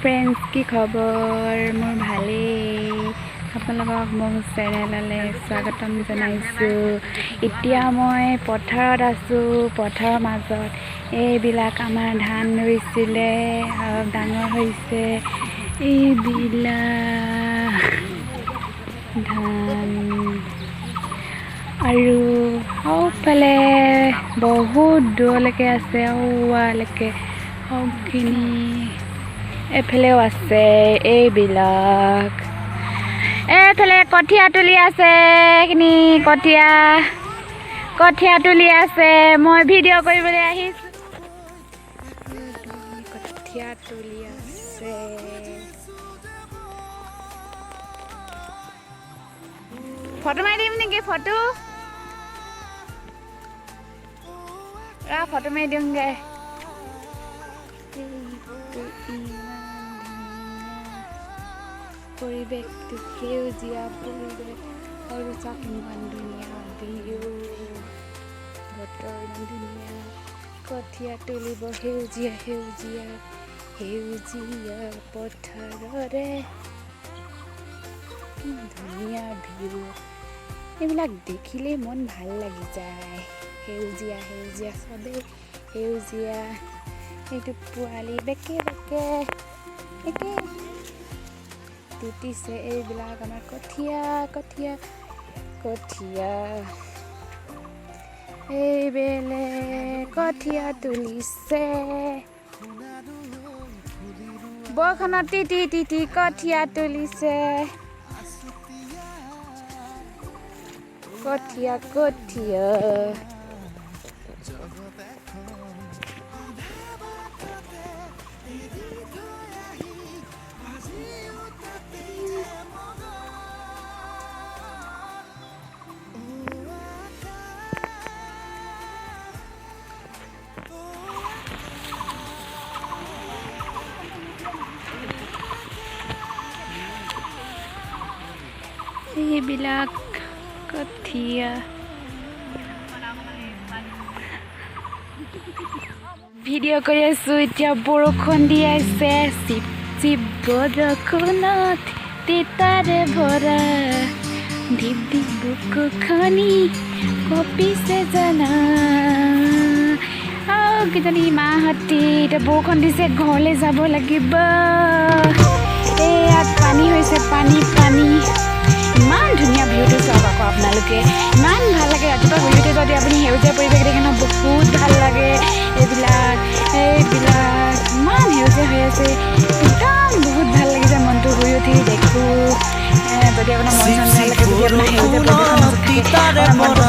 Friends, কি খবৰ? মোৰ ভালেই। আপোনালোকক মোৰ চেনেললৈ স্বাগতম জনাইছোঁ। এতিয়া মই পথাৰত আছোঁ। পথাৰৰ মাজত এইবিলাক আমাৰ ধান ৰুইছিলে, অলপ ডাঙৰ হৈছে এইবিলাক ধান। আৰু সৌফালে বহুত দূৰলৈকে আছে, ঔৱালৈকে সৌখিনি। এইফালেও আছে এইবিলাক। এইফালে কঠীয়া তুলি আছে, এইখিনি কঠীয়া কঠীয়া তুলি আছে। মই ভিডিঅ' কৰিবলৈ আহিছোঁ। কঠীয়া তুলি আছে। ফটো মাৰি দিম নেকি? ফটো ফটো মাৰি দিওঁগে। এইটো ইমান ধুনীয়া পৰিৱেশটো, সেউজীয়া পৰিৱেশ। আৰু চাওক, ইমান ধুনীয়া ভিউ, বতৰ ইমান ধুনীয়া। কঠীয়া তুলিব, সেউজীয়া সেউজীয়া সেউজীয়া পথাৰৰে কি ধুনীয়া ভিউ। এইবিলাক দেখিলেই মন ভাল লাগি যায়। সেউজীয়া সেউজীয়া, চবেই সেউজীয়া। এইটো পোৱালি বেকে বেকে একে তিতিছে। এইবিলাক আমাৰ কঠীয়া কঠীয়া কঠীয়া। এইবেলে কঠীয়া তুলিছে, বৰষুণত তিতি তিতি কঠীয়া তুলিছে। কঠীয়া কঠীয়া। এইবিলাক কঠীয়া। ভিডিঅ' কৰি আছোঁ। এতিয়া বৰষুণ দি আছে, চিপ চিপ বৰষুণত তিতাৰে ভৰা ঢিপ ঢিপ বুকুখনি কঁপিছে জানা। আৰু কিজানি মাহঁতি, এতিয়া বৰষুণ দিছে, ঘৰলৈ যাব লাগিব। ইয়াত পানী হৈছে, পানী পানী। ইমান ধুনীয়া ভিউটো চাওক আকৌ আপোনালোকে, ইমান ভাল লাগে। ৰাতিপুৱা শুই উঠি যদি আপুনি সেউজীয়া পৰিৱেশ দেখে ন, বহুত ভাল লাগে। এইবিলাক এইবিলাক ইমান সেউজীয়া হৈ আছে, একদম বহুত ভাল লাগি যায় মনটো শুই উঠি দেখোঁ। যদি আপোনাৰ মন চন বেয়া লাগে, যদি আপোনাৰ সেউজীয়া পৰিৱেশৰ মাজত থাকে, আপোনাৰ মনটো